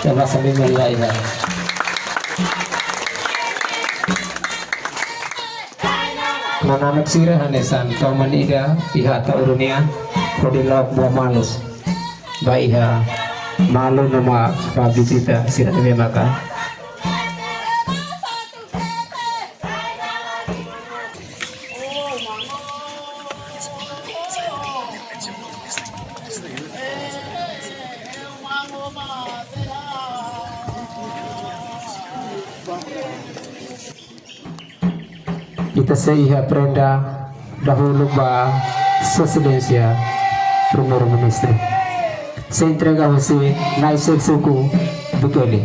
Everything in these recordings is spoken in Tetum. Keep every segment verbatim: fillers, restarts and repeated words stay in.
Ita basa liman ba iha. Nanamek sira hanesan toman ida iha ita urunian, hodi la'o buat malu ba iha malu no mós ba vizita sira ne'ebé maka. Ita sei iha prenda dahuluk ba Sua Exelénsia Primeiru-Ministru. Sei entrega husi Nai Xefe Suku Bikele.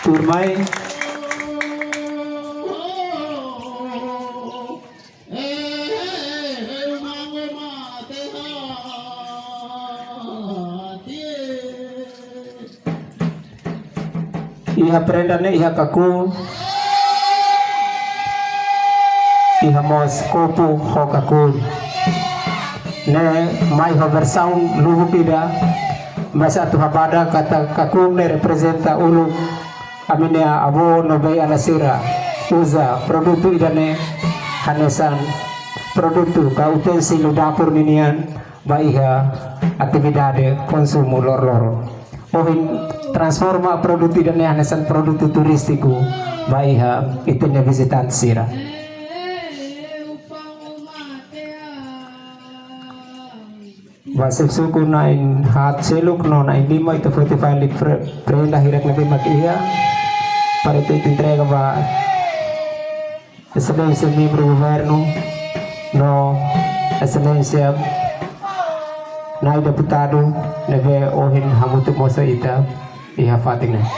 Tuirmai, iha prenda ne'e iha kakun, iha mós kopu ho kakun. Ne'e mai ho versaun lubuk ida, mas atu habadak katak kakun ne'e reprezenta uluk ami-nia avó no bei-ala sira uza produtu ida-ne'e hanesan produtu ka utensilu dapur ninian ba iha atividade konsumu loroloron. Ohin transforma produtu ida-ne'e hanesan produtu turístiku ba iha ita-nia vizitante sira. Ba Xefe Suku na'in-haat seluk no na'in-lima ita foti fali pre-, prenda hirak ne'ebé mak iha para ita entrega ba Exelénsia Membru Governu no Exelénsia Nai Deputadu ne'ebé ohin hamutuk mosu ita iha fatin ne'e.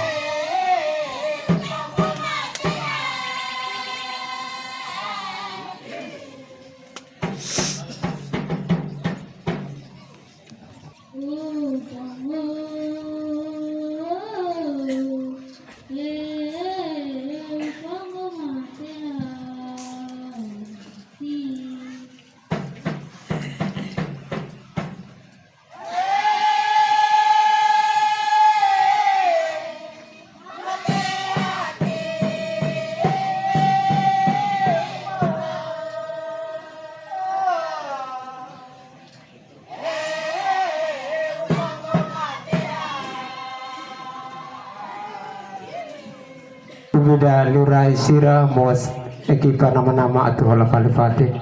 Dúvida, liurai sira mós ekipa nama-nama atu hola fali fatin.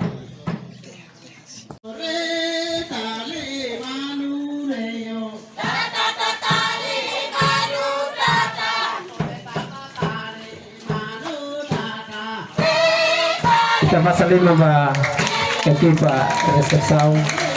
Ita basa liman ba ekipa resepsaun.